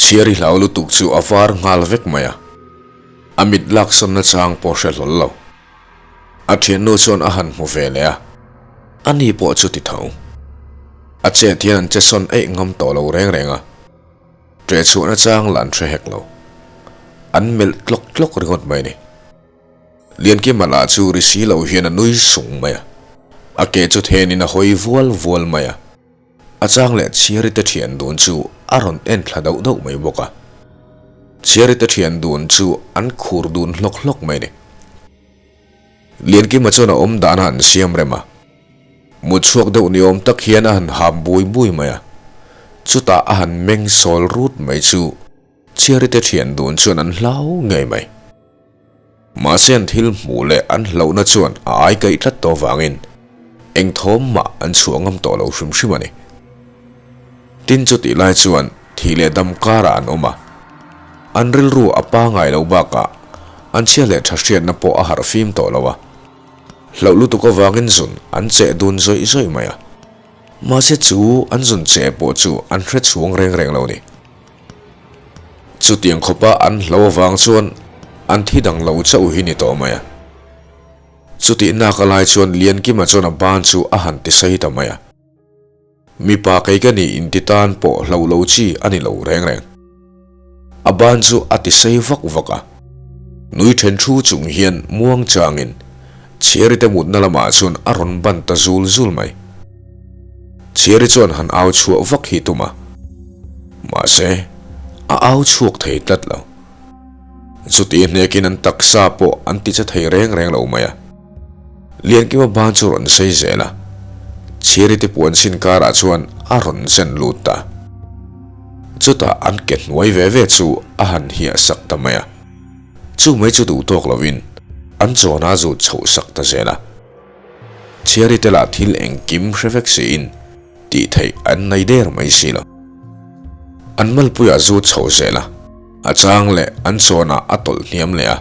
Chhiar i hlau lutuk chu a var nghal vek mai a, a mit laksawn nachang pawh hre hlawl lo. A thiannu chuan a han hmu ve leh a, ani pawh chu ti tho. A chet hian an che sawn eih ngam tawh lo reng reng a, ṭeh chhuah nachang lah an hre hek lo. An melh tlawk tlawk ringawt mai a ni. Liankima lah chu ri si lo hian a nui sung mai a, a ke chu thenin a hawi vual vual mai a. A chang leh Chhiari te thian dun chu a rawn en thla dauh dauh mai bawk a. Chhiari te thian dun chu an khur dun hlawk hlawk mai a ni. Liankima chuan a awm dan a han siam rem a. Mut chhuak deuh ni awm tak hian a han ham bui bui mai a. Chutah a han meng sawl rut mai chu Chhiari te thian dun chuan an hlau ngei mai. Mahse an thil hmuh leh an hlauhna chuan a ai kaih tlat tawh vangin eng thawm mah an chhuah ngam tawh lo hrim hrim a ni. Tin chutih lai chuan thih leh dam karah an awm a, an rilru a pangai loh bakah an chhia leh tha hriatna pawh a harh fim tawh lo a, hlauh lutuk avangin zun an cheh dun zawih zawih mai a, mahse chu an zun cheh pawh chu an hre chhuang reng reng lo a ni. Chutiang khawpa an hlo avang chuan an thi dang lo chauh hi ni tawh mai a. Chutih nak a lai chuan Liankima chuan a ban chu a han ti sei ta mai a. Mipa kei ka nih inti tan pawh hlo lo chi a ni lo reng reng. A ban chu a ti sei vak vak a. Nui then thu chung hian muang changin Chhiari te mutna lamah chuan a rawn ban ta zul zul mai. Chhiari chuan han au chhuah vak hi tum a. Mahse, a au chhuak thei tlat lo. Chuti hnekin an taksa pawh an ti che thei reng reng lo mai a. Liankima ban chu rawn sei zel a, Chhiari te puan sin karah chuan a rawn zen lut ta. Chutah an ke hnuai ve ve chu a han hiah sak ta mai a. Chu mai chu duh tawk lovin an chawna zut chhoh sak ta zel a. Chhiari te lah thil engkim hre vek siin tih theih an nei der mai si lo. An malpuiah zut chho zel a, a chang leh an chawnah a tawlh hniam leh a,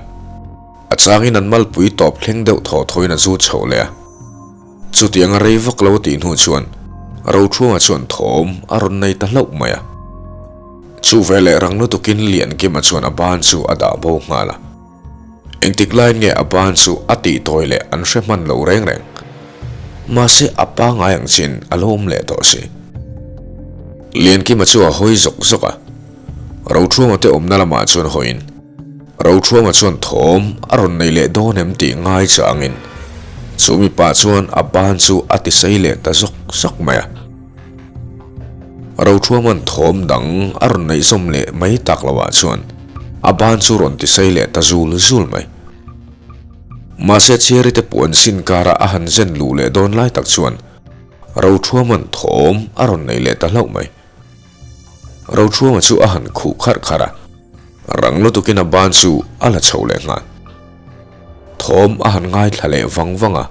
a changin an malpui tawp thleng deuh thaw thawin a zut chho leh a. Chutianga rei vak lo tih hnu chuan Rothruanga chuan thawm a rawn nei ta hlauh mai a. Chu veleh rang lutukin Liankima chuan a ban chu a dah bo nghal a. Engtik laiin nge a ban chu a tih tawi leh an hre hman lo reng reng. Mahse a pangai ang chin a lo awm leh tawh si. Liankima chu a hawi zawk zawk a. Rothruanga te awmna lamah chuan hawiin Rothruanga chuan thawm a rawn nei leh dawn em tih ngai changin chu mipa chuan a ban chu a ti sei leh ta zawk zawk mai a. Rothruama'n thawm dang a rawn neih zawm leh mai tak loah chuan a ban chu rawn ti sei leh ta zul zul mai. Mahse Chhiari te puan sin kara a han zen luh leh dawn lai tak chuan Rothruama'n thawm a rawn nei leh ta hlauh mai. Rothruama chu a han khuh kharh kharh a, rang lutukin a ban chu a la chho leh nghal. Thawm a han ngaithla leh vang vang a,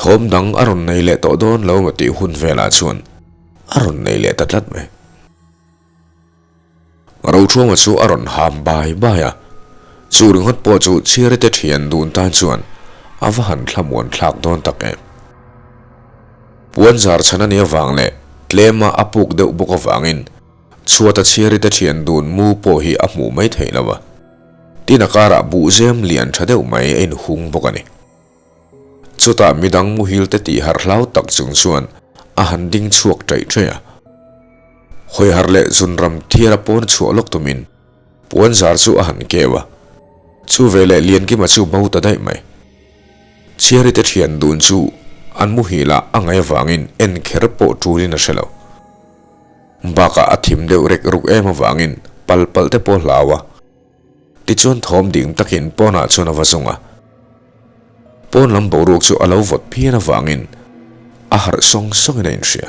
Thawm dang a rawn nei leh tawh dawn lo maw tih hun velah chuan a rawn nei leh ta tlat mai. Rothruanga chu a rawn ham bai bai a, chu ringawt pawh chu Chhiari te thian dun tan chuan a va han thlamuan thlak dawn tak em. Puan zar chhan a nih avang leh tlema a puk deuh bawk avangin chhuata Chhiari te thian dun mu pawh hi a hmuh mai theih lo a, tin a karah buhzem lian tha deuh mai a inhung bawk a ni. Chutah midang muhil te tih harh hlau tak chung chuan a han ding chhuak ṭaih ṭaih a. Hawi harh leh zunram thiara pawn chhuah lawk tumin puan zar chu a han keu a. Chu veleh Liankima chu bo ta daih mai. Chhiari te ṭhian dun chu an muhil ah a ngaih avangin en kher pawh ṭulin a hre lo. Bakah a thim deuh rek ruk em avangin pal palh te pawh hlau a. Tichuan thawm ding takin pawnah chuan a va zung a. Pawn lam boruak chu a lo vawt phian avangin a harh sawng sawngin a inhria.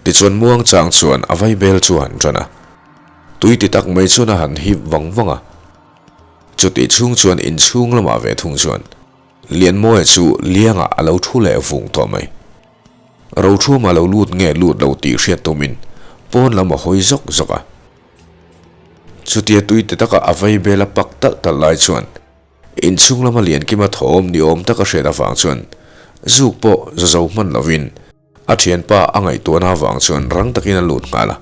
Tichuan muang chang chuan a vaibel chu a han tan a. Tui ti tak mai chuan a han hip vang vang a. Chutih chhung chuan inchhung lamah ve thung chuan Lianmawia chu liangah a lo thu leh vung tawh mai. Rothruama lo lut nge lut lo tih hriat tumin pawn lam a hawi zawk zawk a. Chutia tui ti taka a vei bel a pak talh talh lai chuan inchhung lama Liankima thawm ni awm taka hriat avang chuan zuk pawh za zo hman lovin a thianpa a ngaihtuahna avang chuan rang takin a lut nghal a.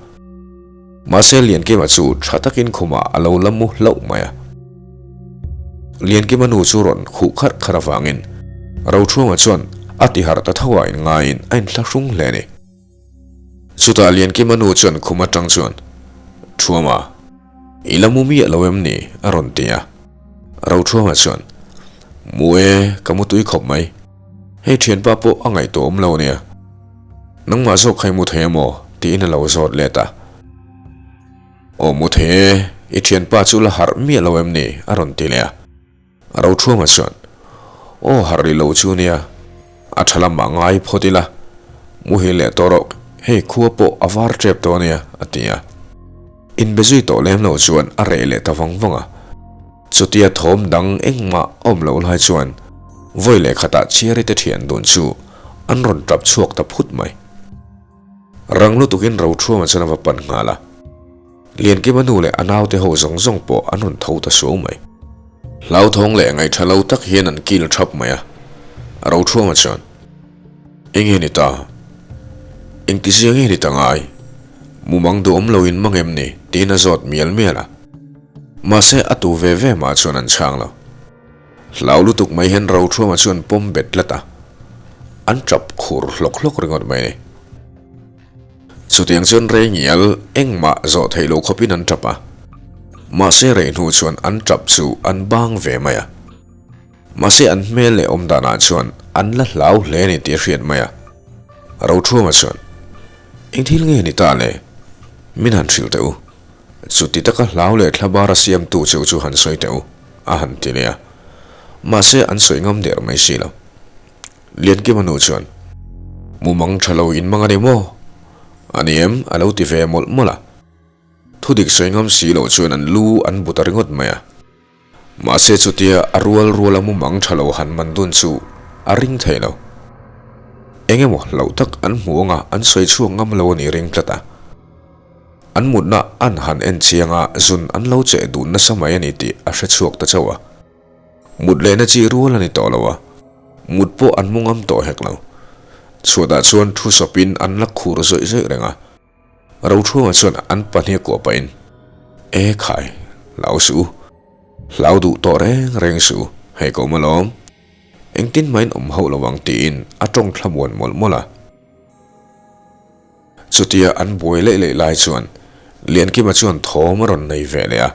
Mahse Liankima chu tha takin khumah a lo la mu hlauh mai a. Liankima nu chu rawn khuh kharh kharh avangin Rochhuanga chuan a ti harh ta tho a inngaiin a inthlahrung hle a ni. Chutah Liankima nu chuan khum atang chuan, Thuama, i la mu miah lo em ni? a rawn ti a. Rochhuanga chuan, Mu e, ka mu tui khawp mai. Hei thianpa pawh a ngaihtuah awm lo nia. Nangmah zawk kha i mu thei amaw? tiin a lo zawt let a. Aw mu thei e, i thianpa chu la harh miah lo em ni? a rawn ti leh a. Rochhuanga chuan, Aw harh rih lo chu nia, a tha lamah ngai phawt ila, muhil leh tawh rawh, hei khua pawh a var tep tawh ania, a ti a. Inbe zui tawh lem lo chuan a reh leh ta vang vang a. Chutia thawm dang engmah awm loh lai chuan vawi leh khatah Chiari te thian dun chu an rawn tap chhuak ta phut mai. Rang lutukin Rochhuama chuan a va pan nghal a. Liankima nu leh a naute ho zawng zawng pawh an rawn tho ta suau mai. Hlauthawng leh ngaihṭha lo tak hian an kil thap mai a. Rochhuama chuan, Enge ni ta? Engtizia nge ni ta ngai? Mumang duhawm loin mang em ni? tiin a zawt mial mial a. Mahse a tu ve ve mah chuan an chhang lo. Hlau lutuk mai hian Rochhuama chuan pawm bet tlat a, an tap khur hlawk hlawk ringawt mai a ni. Chutiang chuan rei ngial engmah zawh theih loh khawpin an tap a, mahse rei hnu chuan an tap chu an bang ve mai a. Mahse an hmel leh awm danah chuan an la hlau hle a ni tih a hriat mai a. Rochhuama chuan, Eng thil nge ni ta le? Min han hrilh teh u. Chuti taka hlau leh thlabar a siamtu cheu chu han sawi teh u, a han ti leh a. Mahse an sawi ngam der mai si lo. Liankima nu chuan, Mumang tha lo in mang a ni maw? A ni em? a lo ti ve mawlh mawlh a. Thudik sawi ngam si lo chuan an lu an bu ta ringawt mai a. Mahse chutia a rual ruala mumang tha lo han man dun chu a ring thei lo. Eng emaw hlauh tak an hmu anga an sawi chhuak ngam lo a nih ring tlat a. An mutna an han en chiang a, zun an lo cheh dun nasa mai a ni tih a hre chhuak ta chauh a. Mut lehna chi rual a ni tawh lo a, mut pawh an mu ngam tawh hek lo. Chhuatah chuan thu sawpin an la khur zawih zawih reng a. Rochhuanga chuan an pahnih a kuah pahin, E khai, hlau suh u. Hlau duh tawh reng reng suh u, hei ka awm alawm. Engtin mahin awm hauh lo ang tiin a tawng thlamuan mawlh mawlh a. Chutia an buai leih leih lai chuan Liankima chuan thawm a rawn nei ve leh a.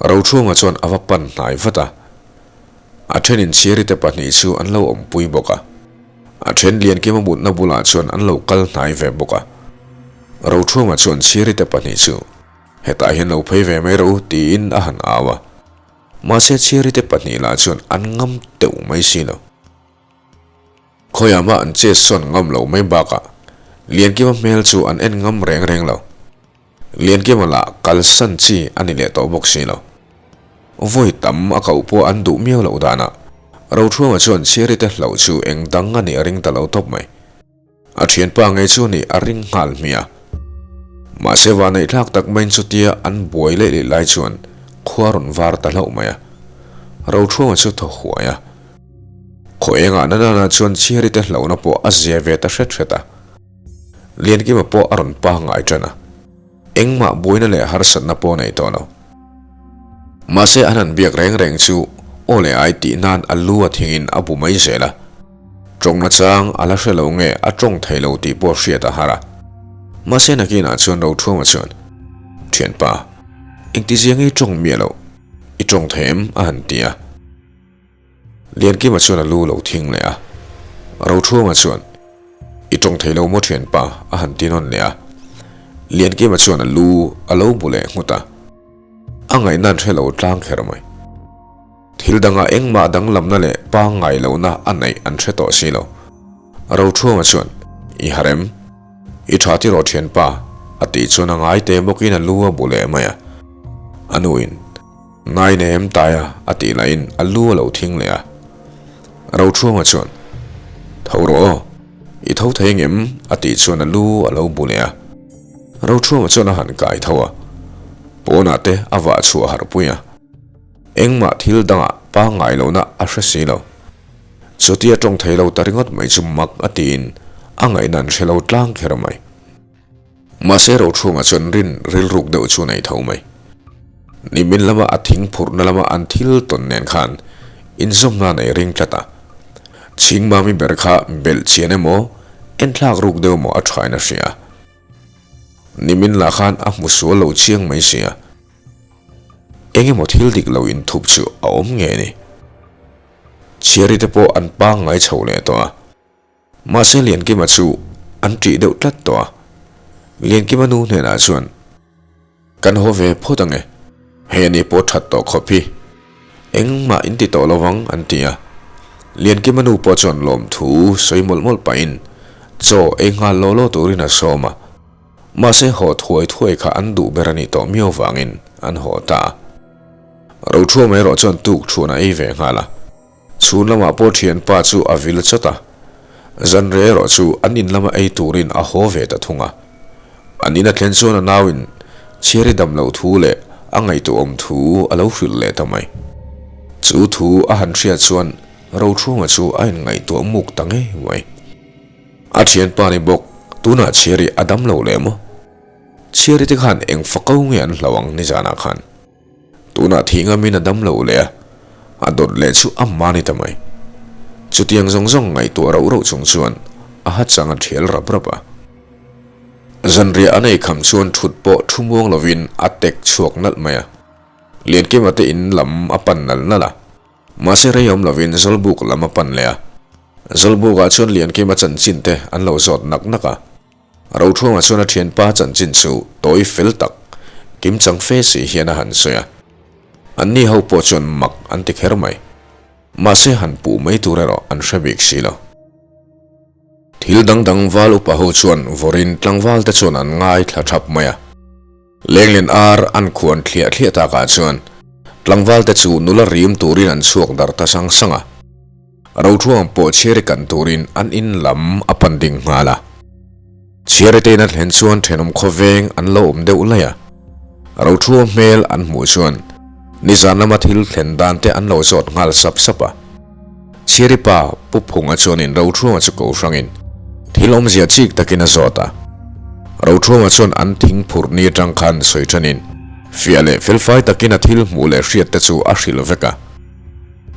Rochhuanga chuan a va pan hnai vat a, a thenin chhiarite pahnih chu an lo awmpui bawk a, a then Liankima mutna bulah chuan an lo kal hnai ve bawk a. Rochhuanga chuan chhiarite pahnih chu, Hetah hian lo phei ve mai rawh u, tiin a han au a. Mahse chhiarite pahnih lah chuan an ngam teuh mai si lo. Khawiah mah an chet sawn ngam lo mai bakah Liankima hmel chu an en ngam reng reng lo. Liankima lah kalsan chi a ni leh tawh bawk si lo. Vawi tam a koh pawh an duh miau loh danah Rochhuanga chuan Chhiarite hlauh chu eng dang a nih a ring ta lo tawp mai. A thianpa ngei chu a nih a ring nghal hmiah. Mahse vaneihthlak tak maiin chutia an buai leh leh lai chuan khua rawn var ta hlauh mai a. Rochhuanga chu thaw huai a. Khaw engah na nana chuan Chhiarite hlauhna pawh a zia ve ta hret hret a. Liankima pawh a rawn pangngai tan a, engmah buaina leh harsatna pawh nei tawh lo. Mahse an han biak reng reng chu aw leh ai tih nan a lu a thingin a bu mai zel a, tawng nachang a la hre lo nge a tawng thei lo tih pawh hriat a har a. Mahse nakinah chuan Rothuama chuan, Thianpa, engtizia nge i tawng miah loh? I tawng thei em? a han ti a. Liankima chuan a lu lo thing leh a, Rochhuanga chuan, I tawng thei lo maw thianpa? a han ti nawn leh a. Liankima chuan a lu a lo bu leh nghut a, a ngaihna an hre lo tlang kher mai. Thil dangah engmah danglamna leh pangngai lohna a neih an hre tawh si lo. Rochhuanga chuan, I harh em? I tha tiraw thianpa? a tih chuan a ngai te bawkin a lu a bu leh mai a. A nuin. Ngai nem tai a, a tih lahin a lu a lo thing leh a. Rochhuanga chuan, Tho rawh aw, i tho thei ngem? a tih chuan a lu a lo bu leh a. Rochhuanga chuan a han kai tho a, pawnah te a vah chhuah harh pui a. Engmah thil dangah pangngai lohna a hre si lo. Chutia tawng thei lo ta ringawt mai chu mak a tiin a ngaihna an hre lo tlang kher mai. Mahse Rochhunga chuan rin rilruk deuh chu nei tho mai. Nimin lama a thing phurhna lama an thil tawn nen khan inzawmna nei ring tlat a. Chhingmami ber kha belh chian emaw, enthlak ruk deuh maw a thain a hria. Nimin lah khan a hmu sual lo chiang mai sia. Eng emaw thil dik lo inthup chu a awm ngei a ni. Chhiari te pawh an pangngai chho leh tawh a. Mahse Liankima chu an ṭih deuh tlat tawh a. Liankima nu hnenah chuan, Kan haw ve phawt ange, hei ani pawh ṭhat tawh khawp hi. Engmah in ti tawh lo vang an ti a. Liankima nu pawh chuan lawmthu sawi mawlh mawlh pahin chaw ei nghal law law turin a sawm a. Mahse haw thuai thuai kha an duh ber a nih tawh miau vangin an haw ta a. Roṭhuam erawh chuan tuk ṭhuan a ei ve nghal a. Chhun lamah pawh thianpa chu a vil chawt a, zanre erawh chu an in lama ei turin a haw ve ta thung a. An in a thlen chuan a nauin chhiari dam loh thu leh a ngaihtuahawm thu a lo hrilh leh ta mai. Chu thu a han hriat chuan Rochhunga chu a inngaihtuah muk ta ngei mai. A thianpa ni bawk, tunah chhiari a dam lo leh maw? Chhiari te khan eng fako nge an hlau ang nizanah khan? Tunah thih ngamin a dam lo leh a, a dawt leh chu a mah ni ta mai. Chutiang zawng zawng ngaihtuah rauh rauh chung chuan a ha chang a thial rap rap a. Zanriah a nei kham chuan thut pawh thu muang lovin a tek chhuak nalh mai a. Liankima te in lam a pan nalh nalh a. Mahse rei awm lovin Zawlbuk lam a pan leh a. Zawlbukah chuan Liankima chanchin te an lo zawt nak nak a. Rothruanga chuan a thianpa chanchin chu tawi fel tak, kimchang fe si hian a han sawi a. Anni ho pawh chuan mak an ti kher mai. Mahse han puh mai tur erawh an hre bik si lo. Thil dang dang val upa ho chuan vawrin tlangval te chuan an ngaithla thap mai a. Lenglen ar an khuan thliah thliah takah chuan tlangval te chu nula rim turin an chhuak dar ta sang sang a. Rothuang pawh chhiari kan turin an in lam a pan ding nghal a. Chhiari te in a thlen chuan thenawm khawveng an lo awm deuh laih a. Rothuang hmel an hmuh chuan nizan lama thil thlen dan te an lo zawt nghal sap sap a. Chhiari pa Pu Phunga chuanin Rothruanga chu ko hrangin thil awmzia chik takin a zawt a. Rothruanga chuan an thing phurh ni atang khan sawi thanin fiah leh felfai takin a thil hmuh leh hriat te chu a hrilh vek a.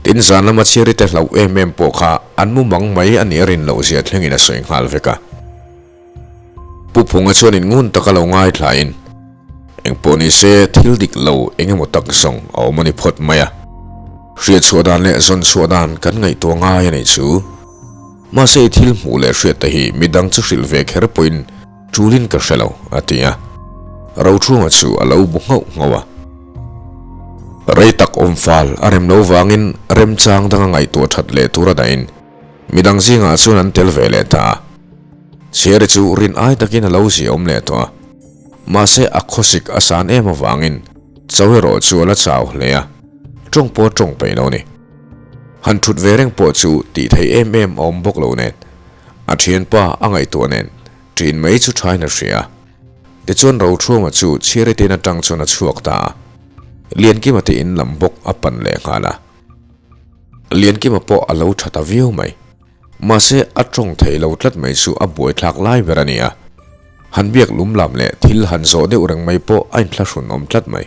Tin zan lama Chhiari te hlauh em em pawh kha an mu mang mai a nih a rin loh zia thlengin a sawi nghal vek a. Pu Phunga chuanin ngun taka lo ngaithlain, Engpawh ni se thil dik lo eng emaw tak zawng a awm a ni phawt mai a. Hriatchhuah dan leh zawn chhuah dan kan ngaihtuah ngai a nih chu. Mahse i thil hmuh leh hriat te hi midang chu hrilh ve kher pawhin tulin ka hre lo, a ti a. Rochhunga chu a lo bu nghauh nghauh a. Rei tak awm fal a rem lo vangin remchang danga ngaihtuah that leh tur a dahin midang zingah chuan an tel ve leh ta a. Chhiari chu rin ai takin a lo ziahawm leh tawh a. Mahse a khawsik a san em avangin cho erawh chu a la chau hle a, tawng pawh a tawng peih lo a ni. Han thut ve reng pawh chu tih theih em em a awm bawk lo nen, a thianpa a ngaihtuah nen ṭin mai chu ṭhain a hria. Tichuan Rochhuama chu chhiaritin aṭang chuan a chhuak ta a, Liankima te in lam bawk a pan leh nghal a. Liankima pawh a lo ṭha ta viau mai. Mahse, a tawng theih lo tlat mai chu a buaithlak lai ber a ni a. Han biak lum lam leh thil han zawh deuh reng mai pawh a inthlahrun awm tlat mai.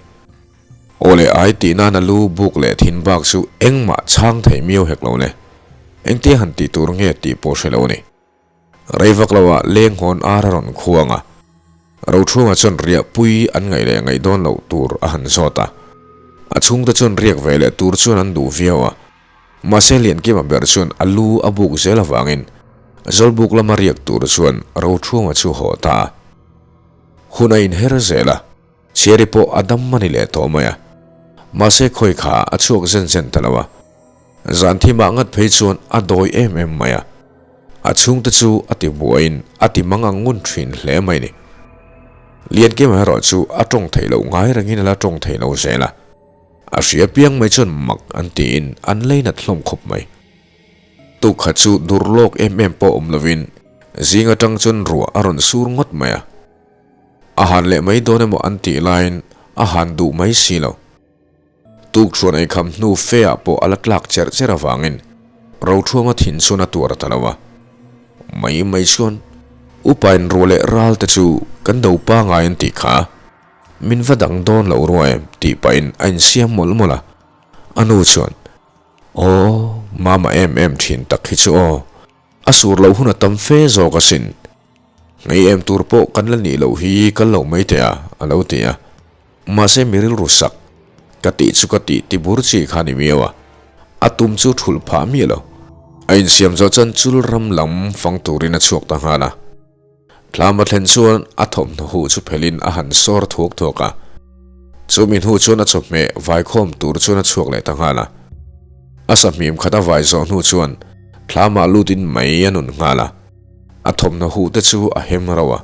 Aw leh ai tih nan a lu buk leh thin bak chu engmah chhang thei miau hek lo le. Engtia han tih tur nge tih pawh hre lo a ni. Rei vak loah leng hawn ar a rawn khuang a. Rochhunga chuan riah pui an ngaih leh ngaih dawn loh tur a han zawt a. A chhungte chuan riak ve leh tur chuan an duh viau a. Mahse Liankima ber chuan a lu a buk zel avangin Zawlbuk lama riak tur chuan Rochhunga chu haw ta a. Hun a inher zel a, Chhiari pawh a dam a ni leh tawh mai a. Mahse khawi kha a chhuak zen zen ta lo a. Zan thimah ngat phei chuan a dawi em em mai a. A chhungte chu a ti buaiin a ti mang ang ngun thin hle mai ni. Liankima erawh chu a tawng theih loh ngai rengin a la tawng thei lo zel a. A hria piang mai chuan mak an tiin an leinat hlawm khawp mai. Tuk khat chu dur lawk em em pawh awm lovin zing atang chuan ruah a rawn sur ngawt mai a. A han leh mai dawn emaw an tih laiin a han duh mai si lo. Tuk thuan ei kham hnu fe ah pawh a la tlak cherh cherh avangin Rothuama thin chuan a tuar ta lo a. Mai mai chuan. Upain ruah leh ral te chu kan do pangai an tih kha. Min va dang dawn loh ruah em tih pahin a insiam mawlh mawlh a. A nu chuan, Aw, mama em em thin tak hi chu aw. A sur loh hun a tam fe zawk asin. Ngei em tur pawh kan la nih loh hi kal lo mai teh a, a lo ti a. Mahse mi rilru sak, ka tih chu ka tih ti bur chi kha ni miau a, a tum chu thulh phah miah lo. A insiam zawh chuan chul ram lam fang turin a chhuak ta nghal a. Thlam a thlen chuan a thawmhnaw huh chu phelhin a han sawr thuak thuak a. Chumi hnu chuan a chawhmeh vaikhawm tur chuan a chhuak leh ta nghal a. A sahmim khat a vai zawh hnu chuan thlamah lutin mei a nun nghal a. A thawmhnaw huh te chu a hem rauh a.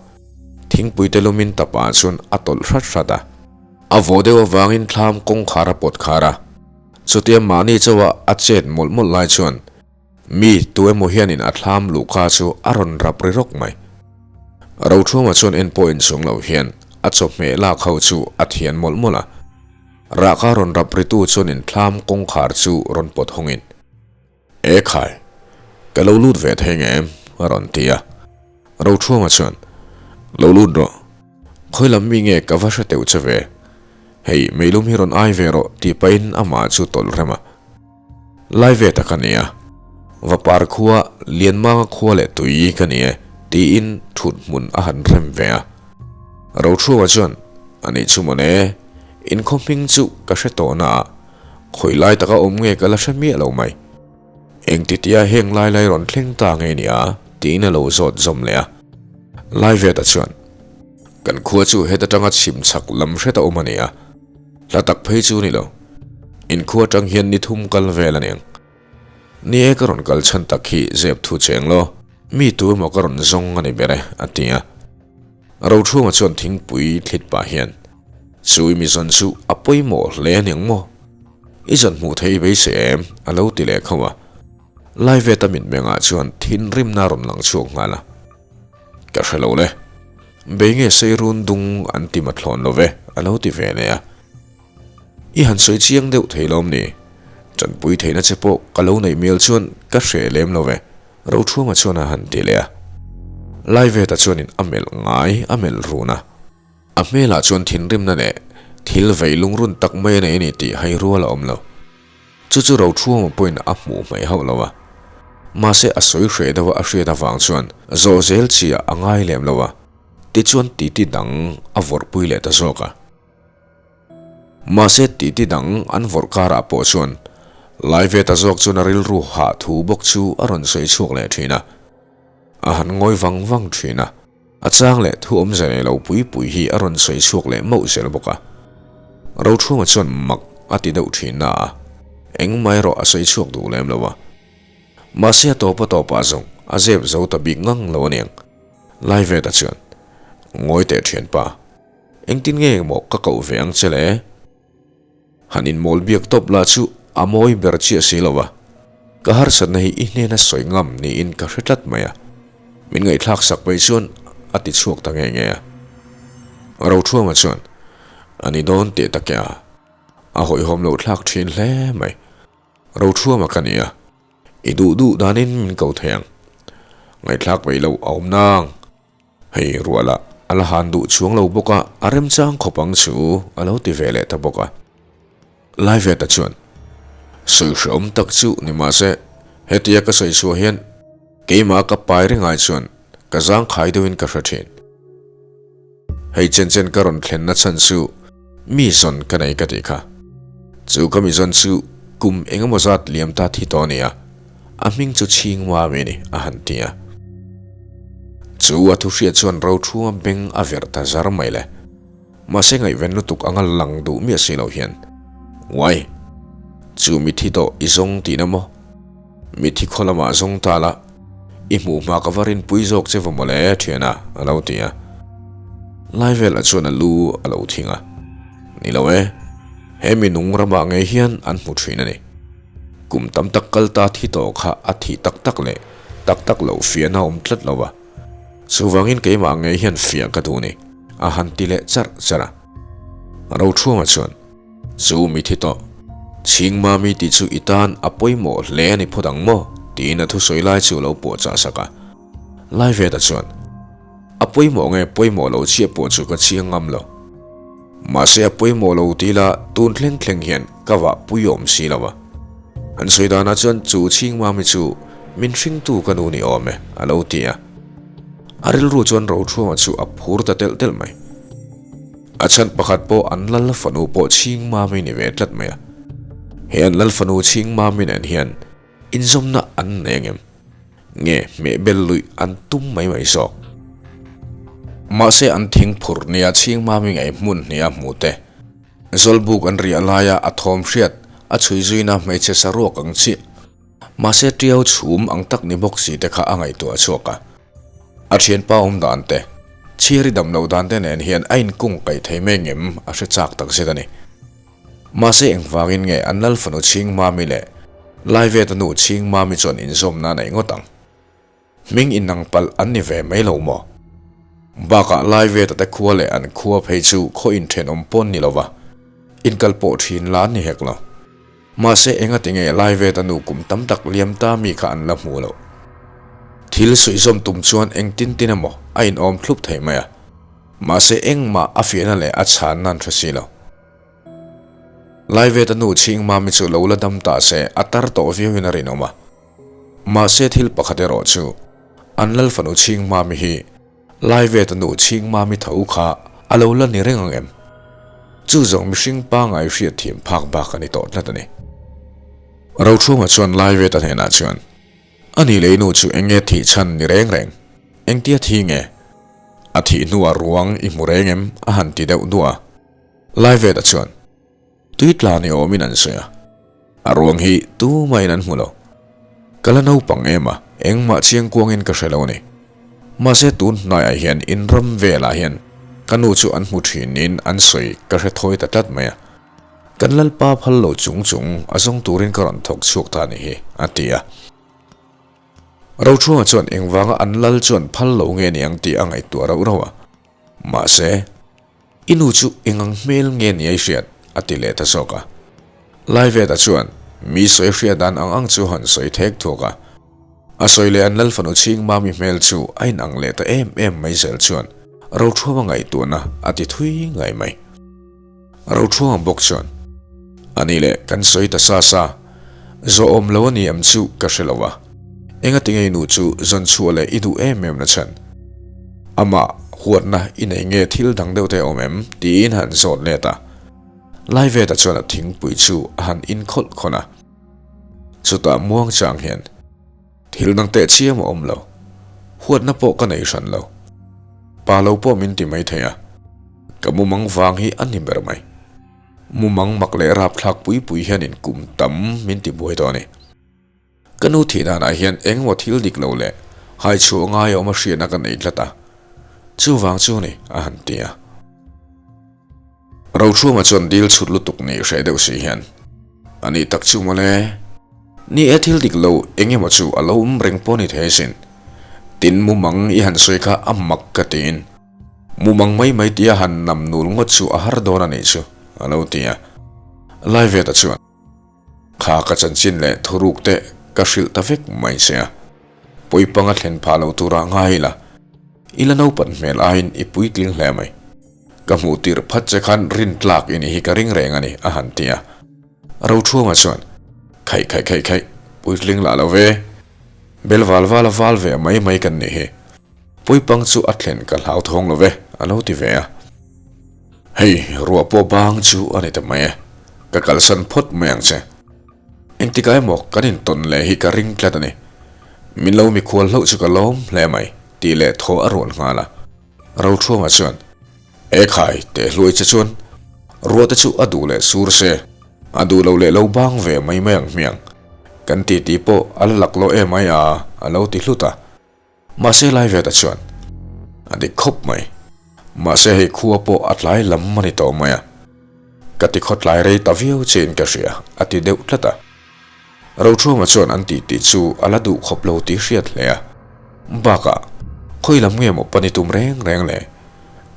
Thingpui te lumin tapah chuan a tawlh hrat hrat a. A vawh deuh avangin thlam kawngkhar a pawt khar a. Chutia mahni chauha a chet mawlh mawlh lai chuan mi tu emaw hianin a thlam luhka chu a rawn rap ri rawk mai. Rothuma chuan en pawh inchhung lo hian a chawhmeh lak ho chu a thian mawlh mawlh a. Rahka rawn rap ritu chuanin thlam kawngkhar chu rawn pawt hawngin. E khai, ka lo lut ve thei nge em? a rawn ti a. Rothruama chuan, Lo lut rawh. Khawi lam mi nge ka va hre teuh che ve? Hei, meilum hi rawn ai ve rawh tih pahin amah chu tawlh rem a. Lai ve tak a ni a. Vapar khua, Lianmanga khua leh tui ka ni e, tiin thut hmun a han rem ve a. Rothruama chuan, A nih chu mawle, inkhaw hming chu ka hre tawh na a. Khawi lai taka awm nge ka la hre miah lo mai. Engtitia heng lai lai rawn thleng ta nge nia tiin a lo zawt zawm leh a. Laiveta chuan, Kan khua chu heta tanga chhim chhak lam hret a awm a nia. Hla tak phei chu ni lo. In khua tang hian ni thum kal vel a niang. Ni e ka rawn kal chhan tak hi zep thu cheng law. Mi tu emaw ka rawn zawng a ni ber e, a ti a. Rothunga chuan thingpui thlit pah hian, Chu i mi zawn chu a pawimawh hle a niang maw? I zawn hmuh theih i beisei em? a lo ti leh khauh a. Laiveta mitmengah chuan thinrimna a rawn lang chhuak nghal a. Ka hre lo le. Bei nge sei run dung an ti mathlawn lo ve, a lo ti ve leh a. I han sawi chiang deuh thei lawm ni? Tanpui theihna che pawh ka lo neih mial chuan ka hre lem lo ve, Rothruama chuan a han ti leh a. Laiveta chuanin a melh ngai a melh run a. A hmelah chuan thinrimna leh thil vei lungrun tak mai a nei a ni tih hai rual a awm lo. Chu chu Rothruama pawhin a hmuh hmaih hauh lo a. Mahse a sawi hreh deuha a hriat avang chuan zawh zel chiah a ngai lem lo a, tichuan titi dang a vawrhpui leh ta zawk a. Mahse titi dang an vawrh karah pawh chuan Laiveta zawk chuan a rilru hah thu bawk chu a rawn sawi chhuak leh thin a. A han ngawi vang vang thin a, a chang leh thu awmze nei lo pui pui hi a rawn sawi chhuak leh mauh zel bawk a. Rothunga chuan mak a ti deuh thin na a, engmah erawh a sawi chhuak duh lem lo a. Mahse a tawp a tawpah zawng a zep zo ta bik ngang lo aniang. Laiveta chuan, Ngawi teh thianpa. Engtin nge maw ka koh ve ang che le? Han inmawl biak tawp lah chu a mawi ber chiah si lo a, ka harsatna hi i hnena sawi ngam niin ka hre tlat mai a, min ngaihthlak sak paih chuan a ti chhuak ta nge nge a. Rothuama chuan, A ni dawn teh tak e a, a hawihhawm loh thlak thin hle mai. Rothuama ka ni a, i duh duh danin min ko thei ang. Ngaihthlak paih loh a awm nang. Hei ruah lah a la han duh chuang lo bawk a, a remchang khawp ang chu a lo ti ve leh ta bawk a. Laiveta chuan, Sawi hreawm tak chu ni mahse, hetia ka sawi chhuah hian keimah ka pai ring ai chuan ka zangkhai deuhin ka hre thin. Hei chen chen ka rawn thlenna chhan chu mi zawn ka nei ka tih kha. Chu ka mi zawn chu kum engemaw zat liam ta thi tawh a ni a, a hming chu chhing mami a ni a han ti a. Chu a thu hriat chuan Rothunga beng a verh ta zar mai le. Mahse ngaihven lutuk anga lang duh miah si lo hian, Uai! Chu mithi tawh i zawng tihna maw? Mithi khaw lamah zawng ta la, i hmuh hma ka va rinpui zawk che va mawle thiana a lo ti a. Laivelah chuan a lu a lo thing a, Ni lo e, he mi nung ramah ngei hian an hmu thin a ni. Kum tam tak kal ta thi tawh kha a thih tak tak leh tak tak loh fiahna a awm tlat lo a, chuvangin keimah ngei hian fiah ka duh ni, a han ti leh charh charh a. Rothruama chuan. Chu mi thi tawh. Chhing mami tih chu i tan a pawimawh hle a ni phawt ang maw? tiin a thusawi lai chu a lo puahchah sak a. Laiveta chuan. A pawimawh nge pawimawh lo chiah pawh chu ka chiang ngam lo. Mahse a pawimawh lo ti ila tun thleng thleng hian ka vah pui awm si lo a. An sawi danah chuan chu Chhingmami chu min hringtu ka nu ni awm e a lo ti a. A rilru chuan Rothuama chu a phur ta telh telh mai. A chhan pakhat pawh an lal fanu pawh Chhingmami ni ve tlat mai a. He an lal fanu Chhingmami nen hian inzawmna an nei angem? Nge hmehbel luih an tum mai mai zawk? Mahse an thing phur nia Chhingmami ngei hmun hnih a hmu te. Zawlbuk an riah laia a thawm hriat a chhui zuina hmeichhe saruak ang chiah. Mahse tiau chhum ang tak ni bawk si te kha a ngaihtuah chhuak a. A thianpa awm dan te, chhiari dam loh dan te nen hian a inkung kaih thei mai ngem a hre chak tak zet a ni. Mahse engvangin nge an lal fanu Chhingmami leh Laiveta nu Chhingmami chuan inzawmna a neih ngawt ang? Hming inang palh an ni ve mai lo maw? Bakah Laiveta te khua leh an khua phei chu khaw inthenawm pawn ni lova inkal pawh thin la an ni hek lo. Mahse engati nge Laiveta nu kum tam tak liam ta mi kha an la hmu loh? Thil suihzawm tum chuan engtin tin emaw a inawm thlup thei mai a. Mahse engmah a fiahna leh a chhanna an hre si lo. Laiveta nu Chhingmami chu lo la dam ta se a tar tawh viauin a rinawm a. Mahse thil pakhat erawh chu an lal fanu Chhingmami hi Laiveta nu Chhingmami tho kha a lo la ni reng ang em? Chu zawng mihring pangai hriat thiam phak bak a ni tawh tlat a ni. Rochhunga chuan Laiveta hnenah chuan, A nih leh i nu chu eng nge thih chhan ni reng reng? Engtia thi nge? A thih hnuah ruang i hmu reng em? a han ti deuh duah a. Laiveta chuan tui tla ni awmin an sawi a, a ruang hi tumahin an hmu lo. Ka la naupang em a, engmah chiangkuangin ka hre lo a ni. Mahse tun hnaiah hian in ram velah hian ka nu chu an hmu thin niin an sawi ka hre thawi ta tlat mai a. Kan lalpa phal lo chung chung a zawng turin ka rawn thawk chhuak ta a nih hi, a ti a. Rochhunga chuan engvanga an lal chuan phal lo nge ni ang tih a ngaihtuah rauh rauh a. Mahse. I nu chu engang hmel nge ni a i hriat? a ti leh ta zawk a. Laiveta chuan mi sawi hriat dan ang ang chu han sawi thek thuak a. A sawi leh an lal fanu chhing mami hmel chu a inang leh ta em em mai zel chuan Rothuama ngaihtuahna a ti thui ngai mai. Rothuama bawk chuan, A ni leh kan sawi ta sa sa, zawhawm lo a ni em chu ka hre lo a. Engati nge i nu chu zawn chhuah leh i duh em em na chhan? Amah huatna i nei nge thil dang deuh te awm em? tiin han zawt let a. Laiveta chuan a thingpui chu a han in khawlh khawlh a. Chutah muang chang hian thil dang teh chiam a awm lo. Huatna pawh ka nei hran lo. Pa lo pawh min ti mai thei a. Ka mumang vang hi a ni ber mai. Mumang mak leh rapthlak pui pui hianin kum tam min ti buai tawh a ni. Ka nu thih danah hian engemaw thil dik lo leh hai chhuah ngai a awm a hriatna ka nei tlat a, chuvang chu ni a han ti a. Rochhunga chuan dil chhut lutuk nih hreh deuh si hian, A nih tak chu mawle, ni e thil dik lo engemaw chu a lo awm reng pawh ni thei asin. Tin mumang i han sawi kha a mak ka tiin mumang mai mai tia han nam nul ngawt chu a har dawn a nih chu a lo ti a. Laiveta chuan. Kha ka chanchin leh thuruk te ka hrilh ta vek mai che a, pawipanga thlen phah lo tura ngai ila, i la naupan hmel aiin i puitling hle mai. Ka hmuh tirh phat che khan rin tlak i nih hi ka ring reng a ni, a han ti a. Rochhuanga chuan, Khaih khaih khaih khaih, puitling lah lo ve. Bel val val a val ve mai mai kan nih hi. Pawipang chu a thlen ka hlauthawng lo ve, a lo ti ve a. Hei, ruah pawh bang chu a ni ta mai e. Ka kalsan phawt mai ang che. Engtikah emaw kan intawn leh hi ka ring tlat a ni. Min lo mikhual hlauh chu ka lawm hle mai, tih leh thaw a rual nghal a. Rothuama chuan, E khai, teh hluai che chuan ruah te chu a duh leh sur se, a duh lo leh lo bang ve mai mai ang hmiang. Kan titi pawh a la laklawh em ai a, a lo ti hlut a. Mahse Laiveta chuan, A dik khawp mai. Mahse hei khua pawh a tlai lam a ni tawh mai a. Ka ti khaw tlai rei ta viau chiin ka hria, a ti deuh tlat a. Rochhunga chuan an tih tih chu a la duh khawp lo tih hriat hle a. Bakah, khawi lam nge maw pan i tum reng reng le?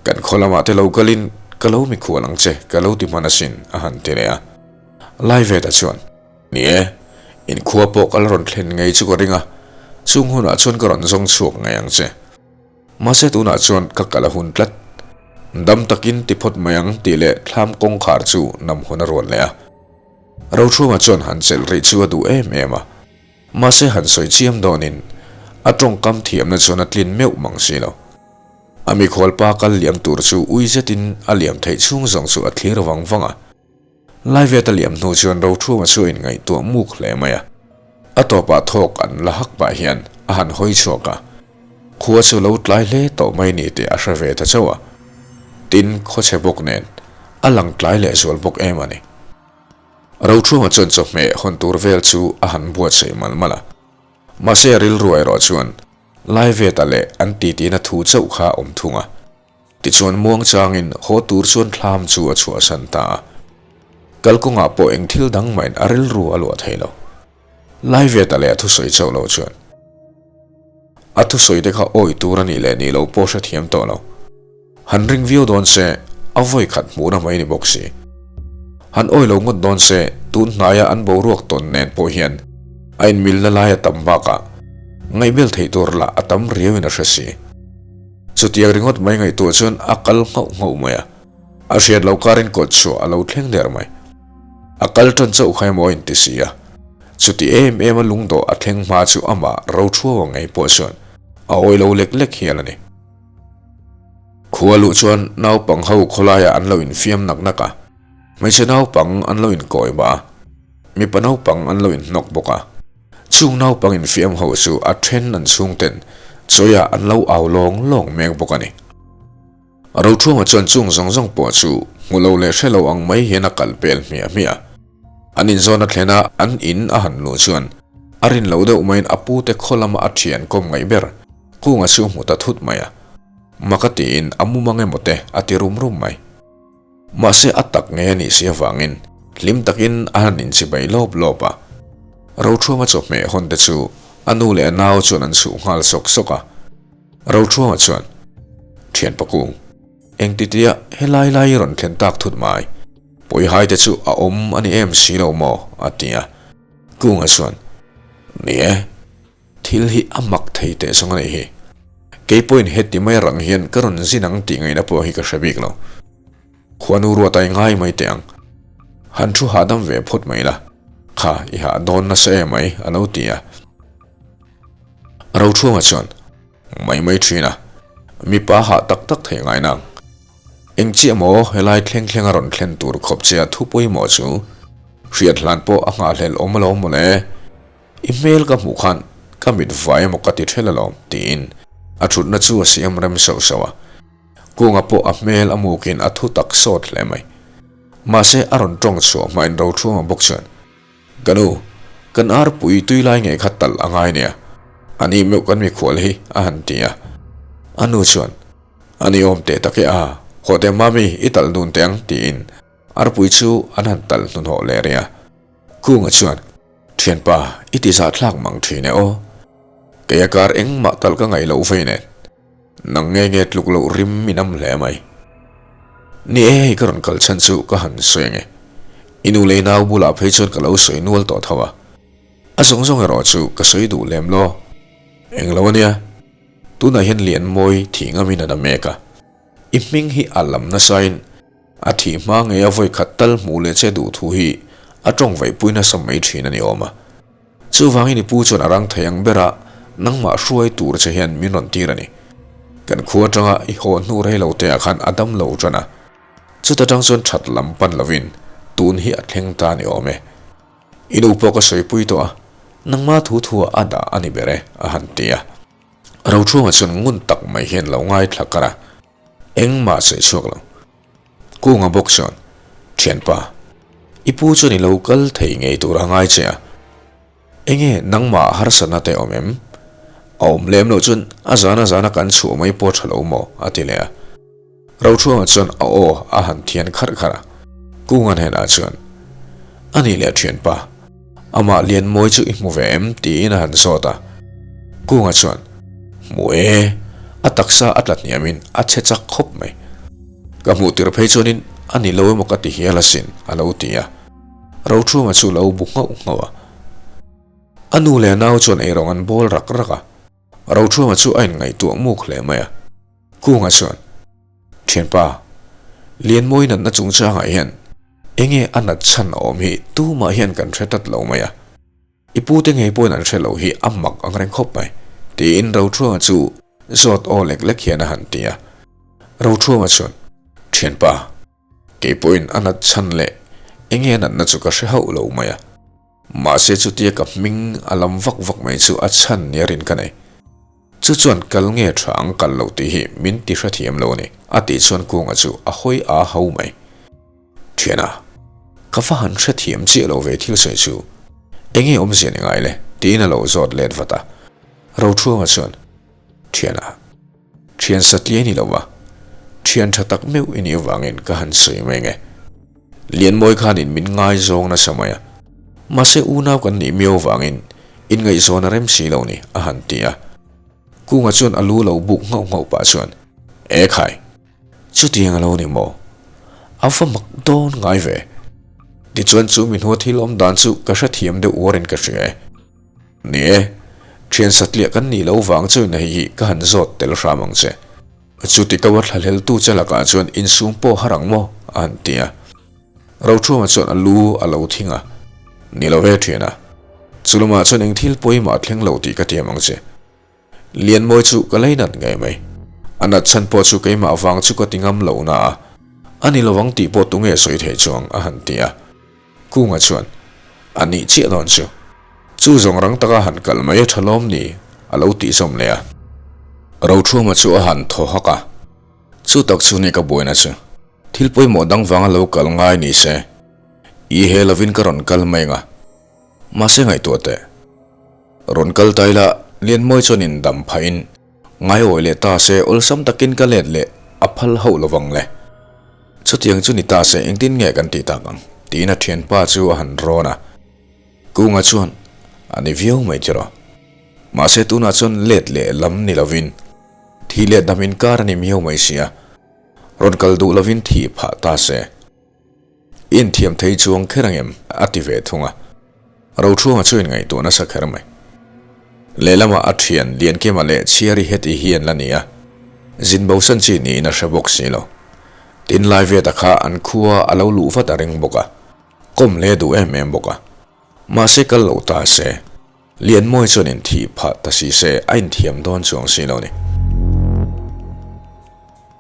Kan khaw lamah te lo kalin ka lo mikhual ang che, ka lo ti hman asin, a han ti leh a. Laiveta chuan. Ni e, inkhua pawh ka la rawn thlen ngei chu ka ring a, chung hunah chuan ka rawn zawng chhuak ngei ang che. Mahse tunah chuan ka kal a hun tlat. Dam takin ti phawt mai ang tih leh thlam kawngkhar chu nam hawn a rual leh a. Rochhunga chuan han chelh rih chu a duh em em a. Mahse han sawi chiam dawnin a tawngkam thiamna chuan a tlin meuh mang si lo. A mikhualpa kal liam tur chu ui zetin a liam theih chhung zawng chu a thlir vang vang a. Laivet a liam hnu chuan Rochhunga chu a inngaihtuah muk hle mai a. A tawpah thawk an la hak pah hian a han hawi chhuak a. Khua chu lo tlai hle tawh mai ni tih a hre ve ta chauh a. Tin, khawchhe bawk nen a lang tlai leh zual bawk em a ni. Rochhunga chuan chawhmeh hawn tur vel chu a han buatsaih malh malh a. Mahse a rilru erawh chuan Laiveta leh an titina thu chauh kha a awm thung a. Tichuan muang changin haw tur chuan thlam chu a chhuahsan ta a. Kalkawngah pawh eng thil dang mahin a rilru a luah thei lo. Laiveta leh a thusawi chauh lo chuan a thusawi te kha awi tur a nih leh nih loh pawh hrethiam tawh lo. Han ring viau dawn se a vawi khat hmuhna mai ni bawk si. Han awi lo ngawt dawn se tun hnaia an boruak tawn nen pawh hian a inmilna lai a tam bakah ngaihbel theih tur lah a tam riauin a hre si. Chutiang ringawt mai ngaihtuah chuan a kal nghauh nghauh mai a, a hriat loh karin kawt chhuah a lo thleng der mai. A kal tan chauh kha emaw a inti si a, chuti em em a lungdawh a thleng hma chu amah Rothruaua ngei pawh chuan a awi lo lek lek hial a ni. Khua luh chuan naupang ho khawlaiah an lo infiam nak nak a, hmeichhe naupang an lo inkawi bah a, mipa naupang an lo inhnawk bawk a. Chung naupang infiam ho chu a then an chhungten chawiah an lo au lawng lawng mek bawk a ni. Rothunga chuan chung zawng zawng pawh chu hmu lo leh hre lo ang mai hian a kal pel hmiah hmiah a. An inzawn a thlen a, an in a han luh chuan a rin lo deuh maiin a pute khaw lama a thian kawm ngaih ber Kunga chu hmu ta thut mai a. Maka tiin a mum ang emaw te a ti rum rum mai. Mahse a tak ngei a nih si avangin hlim takin a han inchibai lawp lawp a. Rothruanga chawhmeh hawn te chu a nu leh a nau chuan an chhuh nghal sawk sawk a. Rothruanga chuan, Thian Pakung, engtitia helai lai i rawn thlen tak thut mai? Pawihai te chu a awm a ni em si lo maw? a ti a. Kunga chuan, Ni e. Thil hi a mak thei teh zawng a nih hi. Kei pawhin heti mai rang hian ka rawn zin ang tih ngaihna pawh hi ka hre bik lo. Khuanu ruat ai ngai mai teh ang. Han thu hahdam ve phawt mai la. Kha, i hah dawn nasa em mai, a lo ti a. Rochhuanga chuan, Mai mai thin a, mipa hah tak tak thei ngai nang. Eng chiah maw helai thleng thleng a rawn thlen tur khawp che a thu pawimawh chu hriat hlan pawh a nghahhlelh awm alawm mawle. I hmel ka hmuh khan ka mit vai emaw ka ti ṭhel alawm, tiin a ṭhutna chu a siam rem sauh sauh a. Kunga pawh a hmel a mukin a thu tak sawt hle mai. Mahse a rawn ṭawng chhuah hmain Rochhuanga bawk chuan, Ka nu, kan arpui tui lai ngei kha talh a ngai nia, a ni meuh kan mikhual hi, a han ti a. A nu chuan, A ni awm teh tak e a, haw teh mami, i talh dun teh ang, tiin arpui chu an han talh hnuhnawh leh rih a. Kunga chuan, Thianpa, i ti zahthlak mang thin e aw. Kei a kar engmah talh ka ngaih loh vei nen. Nang nge nge tluk loh rim min am hle mai. Ni e, hei ka rawn kal chhan chu ka han sawi ange. I nu leh i nau bulah phei chuan ka lo sawi nual tawh tho a. A zawng zawng erawh chu ka sawi duh lem law. Englo ania, tunah hian Lianmawi thih ngamin a na mek a. I hming hi a lam nasain a thih hma ngei a vawi khat tal hmuh leh che duh thu hi a tawng vaihpui nasa mai thin a ni awm a. Chuvangin i pu chuan a rang thei ang bera nangmah hruai tur che hian min rawn tir a ni. Kan khua atanga i haw hnu rei lo te ah khan a dam lo tan a, chuta tang chuan that lam pan lovin tun hi a thleng ta a ni awm e. I nu pawh ka sawipui tawh a, nangmah thu thu ah a dah a ni ber e, a han ti a. Rochhunga chuan ngun tak mai hian lo ngaithla kar a, engmah sawi chhuak lo. Kunga bawk chuan, Thianpa, i pu chuan i lo kal thei ngei tur a ngai che a, enge nangmah harsatna te awm em? A awm lem loh chuan a zana zana kan chhuah mai pawh tha lo maw? a ti leh a. Rochhunga chuan a aw a han thian kharh kharh a, Kunga hnenah chuan, A nih leh thianpa, amah Lianmawi chu i hmu ve em? tiin a han zawt a. Kunga chuan, Hmu e, a taksa a tla hniamin a chhe chak khawp mai. Ka hmuh tir phei chuanin a ni lo emaw ka ti hial asin, a lo ti a. Rochhunga chu lo bu nghauh nghauh a. A nu leh a nau chuan eirawng an bawl rak rak a. Rochhunga chu a inngaihtuah muk hle mai a. Kunga chuan, Thianpa, Lianmawi natna chungchangah hian enge a nat chhan awm hi tumah hian kan hre tlat lo mai a. I pute ngei pawhin an hre lo hi a mak ang reng khawp mai, tiin Rothuama chu zawt aw lek lek hian a han ti a. Rothuama chuan, Thianpa, kei pawhin a nat chhan leh enge a natna chu ka hre hauh lo mai a. Mahse chutia ka hming a lam vak vak mai chu a chhan nia rin ka nei. Chu chuan kal nge tha ang kal lo tih hi min ti hrethiam lo a ni, a tih chuan Kunga chu a hawi a ho mai. Thiana, ka va han hrethiam chiah lo ve thil sawi chu. Enge awmzia ni ngai le? tiin a lo zawt let vat a. Rothuanga chuan, Thiana, thian satliai ni lo va, thian tha tak meuh i nih avangin ka han sawi mai nge. Lianmawi khanin min ngaizawng nasa mai a, mahse unau kan nih miau vangin inngaihzawn a rem si lo ni, a han ti a. Kunga chuan a lu lo buk nghauh nghauh pah chuan, E khai, chutiang a lo ni maw? A va mak dawn ngai ve. Tichuan chu mi hnua thil awm dan chu ka hrethiam deuh uarin ka hria e. Ni e, thian satliah kan nih loh vang chuin hei hi ka han zawt tel hram ang che. Chuti ko a thlahleltu che lakah chuan insum pawh har ang maw? a han ti a. Rothuama chuan a lu a lo thing a, Ni lo e thian a, chu lamah chuan eng thil pawimah a thleng lo tih ka tiam ang che. Lianmawi chu ka leinat ngei mai. A nat chhan pawh chu keimah vang chu ka ti ngam lo na a, a ni lovang tih pawh tunge sawi thei chuang a han ti a. Kunga chuan, A nih chiah dawn chu. Chu zawng rang taka han kal mai a tha lawm ni? a lo tih zawm leh a. Rothuama chu a han thaw hak a, Chu tak chu ni ka buaina chu. Thil pawimawh dang vanga lo kal ngai ni se. I he lovin ka rawn kal mai anga. Mahse ngaihtuah teh. Rawn kal ta ila Lianmawi chuan indam phahin ngaiawih leh ta se awlsam takin ka let leh a phal hauh lovang le. Chutiang chu ni ta se engtin nge kan tih tak ang? tiin a thianpa chu a han rawn a. Kunga chuan, A ni viau mai tiraw. Mahse tunah chuan let leh lam ni lovin thih leh dam inkar a ni miau mai sia. Rawn kal duh lovin thih phah ta se. I inthiam thei chuang kher angem? a ti ve thung a. Rothuanga chu inngaihtuah nasa kher mai. Lehlamah a thian Liankima leh Chhiari heti hi an la ni a, zin bosan chi niin a hre bawk si lo. Tin Laiveta kha an khua a lo luh vat a ring bawk a, kawm hle duh em em bawk a. Mahse kal lo ta se, Lianmawi chuan inthih phah ta si se a inthiam dawn chuang si lo ni.